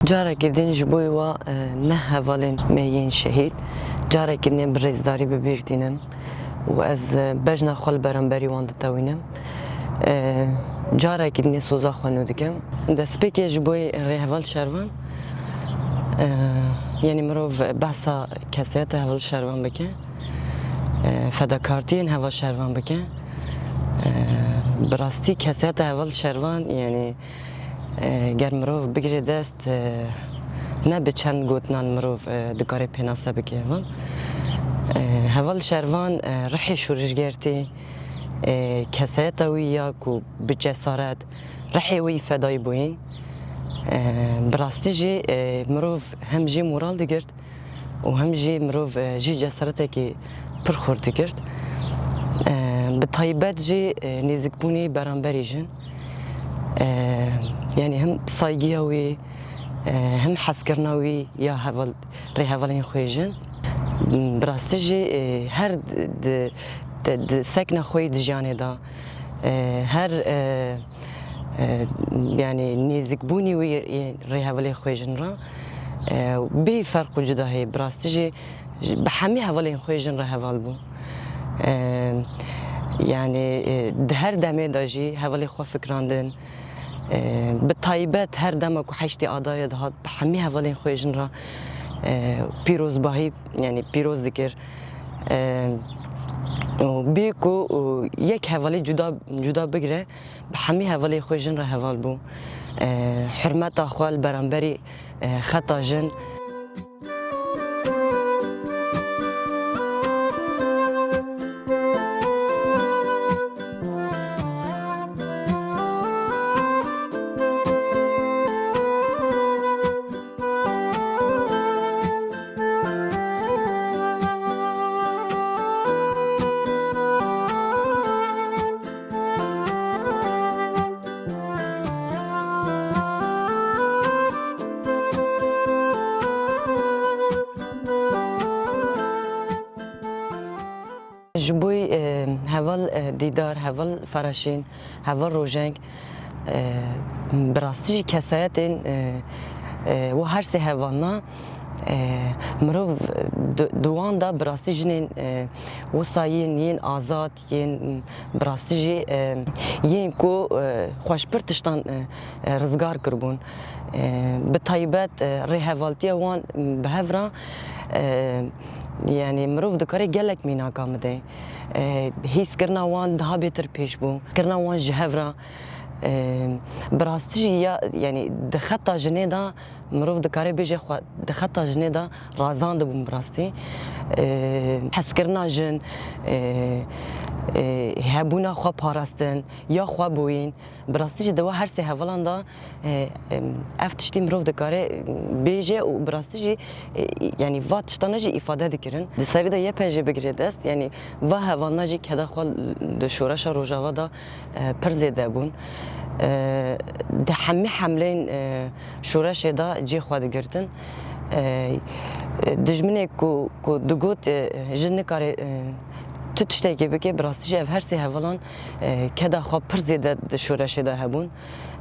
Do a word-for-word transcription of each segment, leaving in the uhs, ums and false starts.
Carekî din ji bo wa, e, neh hevalên me yên şehîd, carekî din ê bi rêzdarî bi bîr tînim û ez, e, bejna xwe li beramberî wan ditewînim. E, carekî din ê soza xwe nû dikim. Destpêkê ji bo rêheval Şervan, e, yanî mirov behsa kesayeta heval Şervan bike, e, fedakartiyên heval Şervan bike. E, bi rastî kesayeta heval Şervan, yanî, e, ger mirov bigire dest, e, ne bi çend gotinan mirov, e, dikare pênase bike heval. E, heval Şervan, e, rihê şorişgertî, e, kesayeta wî ya ku bi cesaret, rihê wî fedayî bûyîn. E, bi rastî jî, e, mirov hem jî moral digirt û hem jî mirov, e, jî cesaretekî pir xurt digirt. E, bi taybet jî, e, nêzikbûnî beramberî jin. E, yanî hem saygiya wî, e, hem hezkirina wî ya heval, rêhevalên xwe jin. Bi rastî jî, e, her di, di, di, di sekna xwe yê di jiyanê de, e, her, e, e, yanî nêzikbûnî wî yê rêhevalê xwe jin re, e, bê ferq û cuda heye. Bi rastî jî, ji, bi hemî hevalên xwe jin re heval bû. E, yanî, e, di her demê de jî hevalê xwe fikirandin. E, bi taybet her dema ku heştê Adarê dihat, bi hemî hevalên xwe jin re, e, pîrozbahî, yanî pîroz dikir. E, û bê ku, û yek hevalî cuda, cuda bigire, bi hemî hevalê xwe jin re heval bû. E, hurmeta xwe li beramberî, e, xeta jin. Ji bo, e, heval, e, Dîdar, heval Feraşîn, heval Rojeng, e, bi rastî jî kesayetên, e, e, û her sê hevalna, e, mirov di, di wan de bi rastî jinên, e, wisa yên, yên azad, yên, bi rastî jî, e, yên ku, e, xwe ji pir tiştan, e, e, rizgar kiribûn. E, bi taybet, e, rêhevaltiya wan bi hev re, e, yanî mirov dikare gelek mînaka bide. E, hîskirina wan daha bêtir pêş bû. Kirina wan ji hev re, e, bi rastî jî ya, yanî di xeta jinê de mirov dikare bêje xwe di xeta jinê de razandibûn bi rastî. E, hezkirina jin, e, e, hebûna xwe parastin, ya xwe bûyîn. Bi rastî jî di we her sê hevalan de, e, em, ev tiştî mirov dikare, e, bêje û bi rastî jî, e, yanî va tiştane jî îfade dikirin. Di serî de Y P G bigire dest, yanî va hevalna jî keda xwe di şoreşa Rojava de, e, pir zêde bûn. E, di hemî hemleyên, e, şoreşê de cihê xwe digirtin. E, dijminê ku, ku digot, e, jin nikare, e, tu tiştekê bike, bi rastî jî ev her sê hevalan, e, keda xwe pir zêde di şoreşê de hebûn.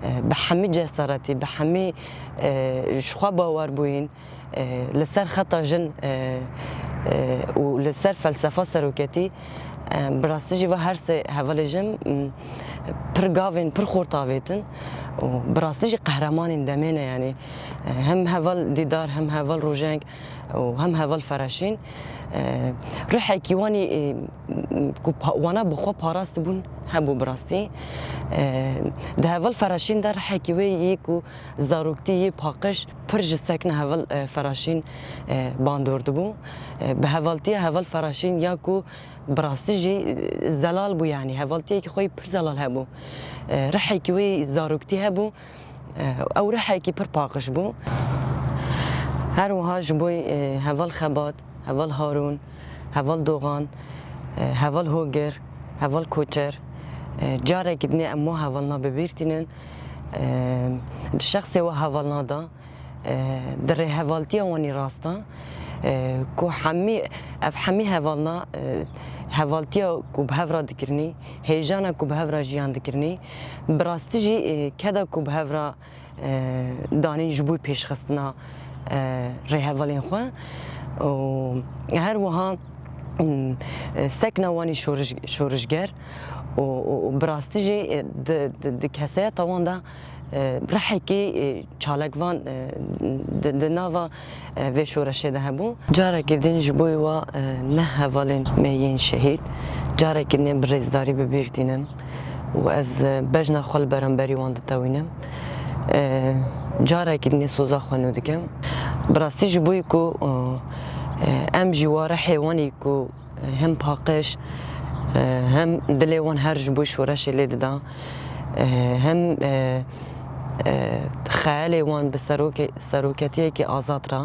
E, bi hemî cesaretî, bi hemî, e, ji xwe bawer bûyîn, e, li ser xeta jin, e, e, û li ser felsefa seroketî, e, bi rastî jî va her sê hevalê jin, m, pir gavên pir xurt avêtin û bi rastî jî qehremanên demê ne, yanî, e, hem heval Dîdar, hem heval Rojeng û hem heval Feraşîn, e, ruhekî wanî, e, ku pa-, wana bi xwe parastibûn hebû bi rastî. E, di heval Feraşîn de ruhekî wê yê ku zaroktî yê paqij pir ji sekna heval, e, Feraşîn, e, bandor dibû. E, bi hevaltiya heval Feraşîn ya ku bi rastî jî, e, zelal bû, yanî hevaltiyekî xwe yî pir zelal hebû. E, rihekî wê zaroktî hebû. E, ew rihekî pir paqij bû. Her wiha ji bo, e, heval Xebat, heval Harûn, heval Doxan, e, heval Hogir, heval Koçer, e, carekî dinê em wan hevalna bi bîr tînin. E, di şexsê we hevalna de, e, di rêhevaltiya wan î rasta, e, ku hemî, ev hemî hevalna, e, hevaltiya ku bi hev re dikirinî, hêjana ku bi hev re jiyan dikirinî, bi rastî jî, e, keda ku bi hev re, e, danîn ji bo pêşxistina, e, rêhevalên xwe û her wiha, m, e, sekna wan î şoriş-, şorişger û, û, û bi rastî jî, e, di, di, di kesayeta wan de, e, rihekî, e, çalakvan, e, di, di nava, e, vê şoreşê de hebû. Carekî din ji bo wa, e, neh hevalên me yên şehîd, carekî din ê bi rêzdarî bi bîr tînim û ez, e, bejna xwe li beramberî wan ditewînim. E, carekî din ê soza xwe nû dikim. Bi rastî ji bo ku, e, e, em jî wa rihê wan î ku hem paqij, e, hem dilê wan her ji bo şoreşê lê dida, e, hem, e, e, xeyalê wan bi serokê-, seroketiyekî azad re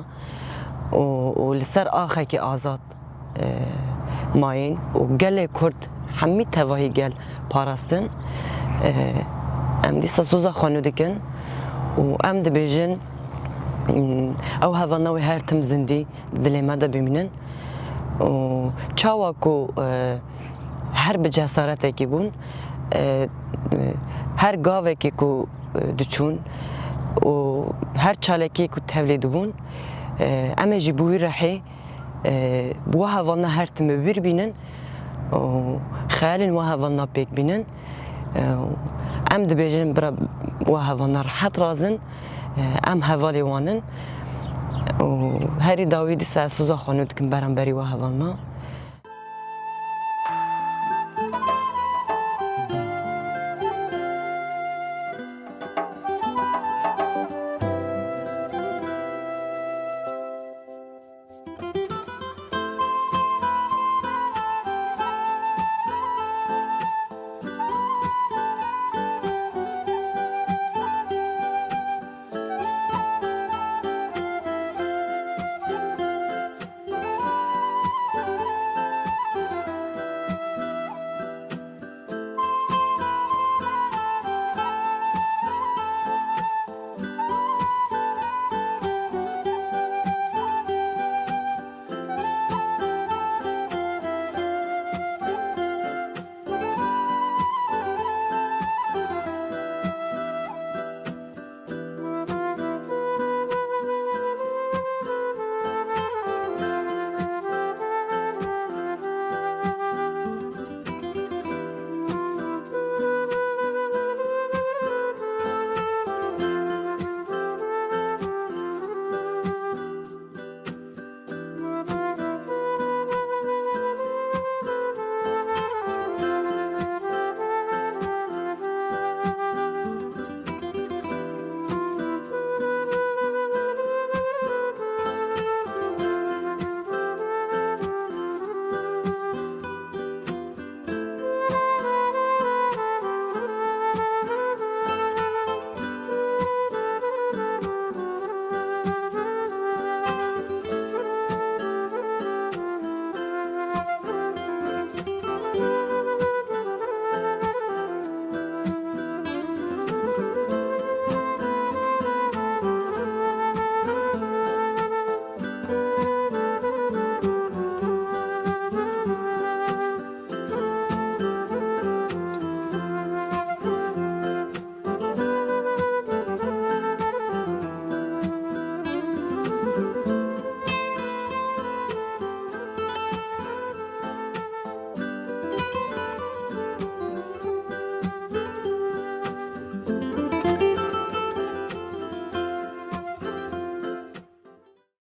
û, û li ser axekî azad, e, mayîn û gelê Kurd hemî tevahî gel parastin, e, em dîsa soza xwe nû dikin û em dibêjin, m, ew hevalna wê her tim zindî di dilê me de bimînin. Û çawa ku, e, her bi cesaretekî bûn, e, e, her gavekî ku, e, diçûn û her çalekî ku tevlî dibûn, e, em ê jî bi wî rihê, e, wa hevalna her tim bi bîr bînin û xeyalên wa hevalna pêk bînin. E, em dibêjin bira wa hevalna rehet razin, e, em hevalê wan in û herî dawî dîsa ez soza xwe nû dikim beramberî wa hevalna.